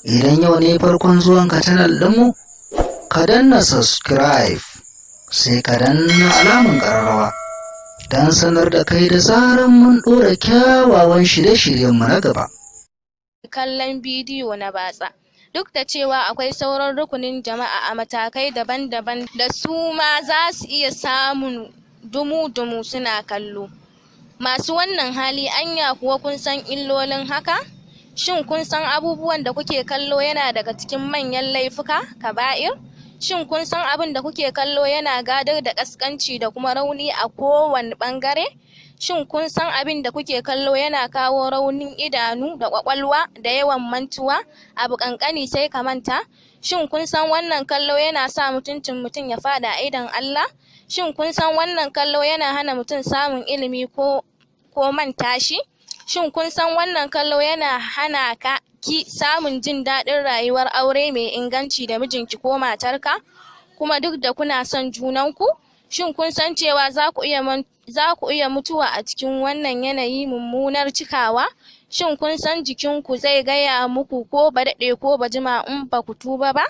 Idan yau ne farkon zuwanka channel ɗinmu, ka danna subscribe, sai ka danna alamun ƙararrawa don sanar da kai da zaran mun ɗora kyawawan shirye-shiryenmu na gaba. Kallon bidiyo na batsa. Duk da cewa akwai sauran rukunin jama'a a matakai daban-daban da su ma za su iya samun dumu-dumu suna kallo. Masu wannan hali, anya kuwa kun san illolin haka? Shin kun san abubuwan da kuke kallo yana daga cikin manyan laifuka, kaba'ir? Shin kun san abin da kuke kallo yana gadar da ƙasƙanci da kuma rauni a kowane ɓangare? Shin kun san abin da kuke kallo yana kawo raunin idanu da ƙwaƙwalwa da yawan mantuwa, abu ƙanƙani sai ka manta? Shin kun san wannan kallo yana sa mutuncin mutum ya faɗi a idon Allah? Shin kun san wannan kallo yana hana mutum samun ilimi ko manta shi? Shin kun san wannan kallo yana hana ka ki samun jin daɗin rayuwar aure mai inganci da mijinki ko matarka, kuma duk da kuna son junanku? Shin kun san cewa za ku iya mutuwa a cikin wannan yanayi mummunar cikawa? Shin kun san jikinku zai gaya muku ko ba daɗe ko ba jima in ba ku tuba ba?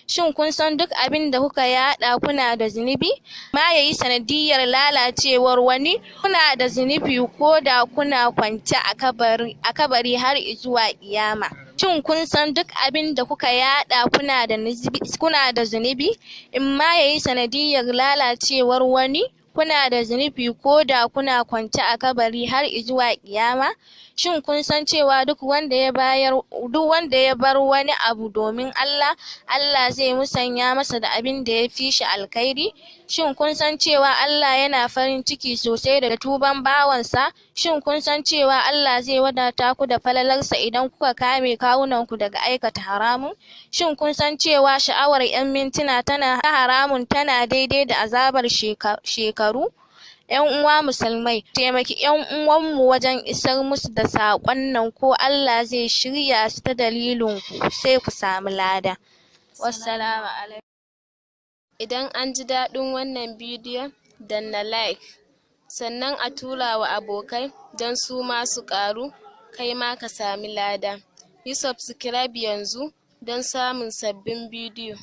Shin kun san duk abin da kuka yaɗa kuna da zunubi? Ma ya yi sanadiyyar lalacewar wani, kuna da zunubi ko da kuna kwance a kabari har izuwa ƙiyama. Shin kun san duk abin da kuka yaɗa kuna da zunubi? In ma ya yi sanadiyyar lalacewar wani, kuna da zunubi ko da kuna kwance a kabari har izuwa ƙiyama. Shin kun san cewa duk wanda ya bar wani abu domin Allah, Allah zai musanya masa da abin da ya fi shi alkhairi? Shin kun san cewa Allah yana farin ciki sosai da tuban bawansa? Shin kun san cewa Allah zai wadata ku da falalarsa idan kuka kame kawunanku daga aikata haramun? Shin kun san cewa sha'awar 'yan mintuna tana haramun tana daidai da azabar shekaru? 'Yan uwa musulmai, taimaki 'yan uwanmu wajen isar musu da saƙon nan, ko Allah zai shirya su ta dalilin ku, sai ku sami lada. Wassalamu alaikum. Idan an ji daɗin wannan bidiyon, danna like, sannan a tura wa abokai don su ma su ƙaru, kai ma ka sami lada. Yi subscribe yanzu don samun sabbin bidiyo.